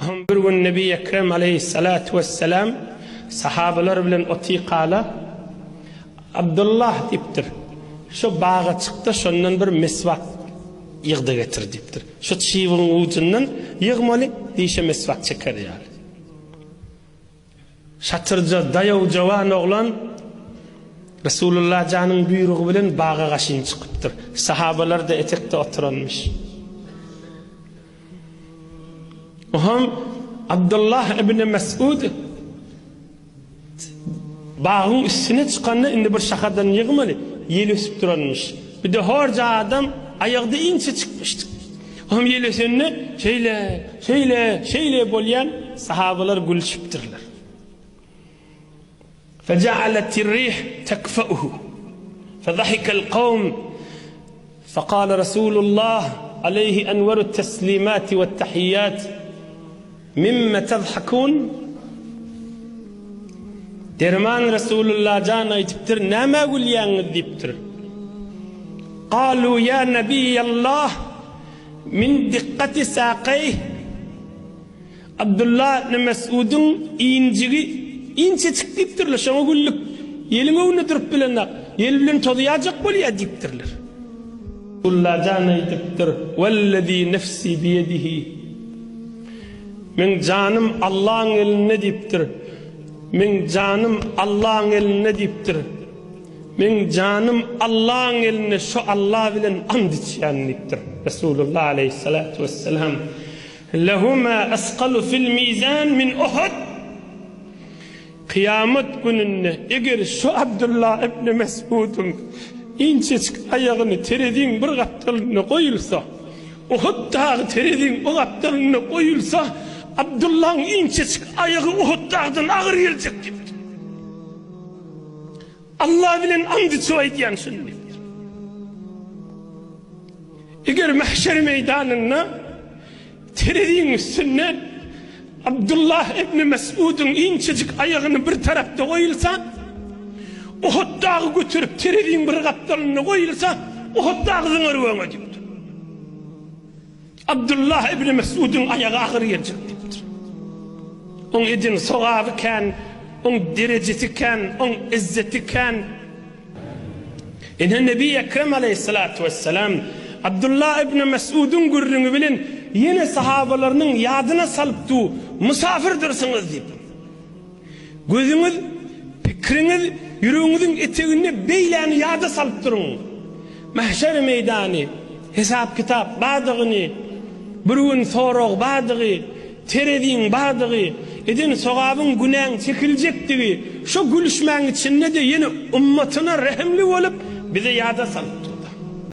Bir gün Nebi Ekrem aleýhissalatu wesselam sahabalar bilen otykala, Abdullah diýipdir, Şu baga çykda şondan bir meswak ýygda getir diýipdir. Şu çybygyň ujundan ýygmaly, dişe meswak çeker ýaly. Şatyrja daýaw jowan oglan Resulullah janyň buýrugy bilen baga gaşyn çykypdyr. Sahabalar-da etekde oturanmyş. Oňam Abdullah ibn Mesud bagyň üstüne çykanda indi bir şahadan ýygmaly, ýel ösüp duranmyş. Bir-de horja adam aýagda inçe çykmyşdyk. Oňam ýel ösende şeýle, şeýle, şeýle bolýan sahabalar gülüşipdirler. Fejealetir-rih tekfeuhu. Fezahikel kawm. Fekale Resulullah aleýhi enwerut teslimati wet-tahiýýat, Mimme tazhakun? Derman Resulullah jan aýdypdyr, Nämä gülýäňiz diýipdir. Galu ýa Nebiýallah, min dikkati saqeýh. Abdullah ibn Mes'udyň injigi inçejik diýipdirler, şoňa güldük. Ýeliň öňünde durup bilenok, ýel bilen tozaýajak bolýar diýipdirler. Abdullah jan aýdypdyr, Wellezî nefsî biýedihi. Meň janym Allaň elinde diýipdir. Meň janym Allaň elinde diýipdir. Meň janym Allaň elinde, şo Alla bilen and içýän diýipdir. Resulullah aleýhissalatu wesselam. Lehuma asqalu fil mizan min Uhud. Kyýamat gününde eger şu Abdullah ibn Mes'udyň inçejik aýagyny tereziň bir gapdalynda goýulsa, Uhud dagy tereziň o gapdalynda goýulsa, Abdullahyň inçejik aýagy Uhud dagdan agyr geljek diýipdir. Allah bilen and içip aýdýan şuny diýipdir. Eger mahşer meýdanynda tereziň üstünde Abdullah ibn Mes'udyň inçejik aýagyny bir tarapda goýulsa, Uhud dagy göterip tereziň bir gapdalynda goýulsa, Uhud dagy zyňar öňe diýipdir. Abdullah ibn Mes'udyň aýagy agyr geljek diýipdir. Oň eden sogaby kän, oň derejesi kän, oň yzzeti kän. Ine Nebi Ekrem aleýhissalatu wessalam Abdullah ibn Mes'udyň gürrüňi bilen ýene sahabalarynyň ýadyna salyp du, Mysafyrdyrsyňyz diýip. Gözüňiz, pikriňiz ýüregiňiziň eteginde beýläni ýada salyp duruň. Mahşer meýdany, hesap-kitap bardygyny, bir gün sorag bardygy, Tereziň bardygy, eden sogabyň günäň çekiljekdigi, şo gülüşmäň içinde-de ýene ummatyna rehimli bolup, bize ýada salypdyr.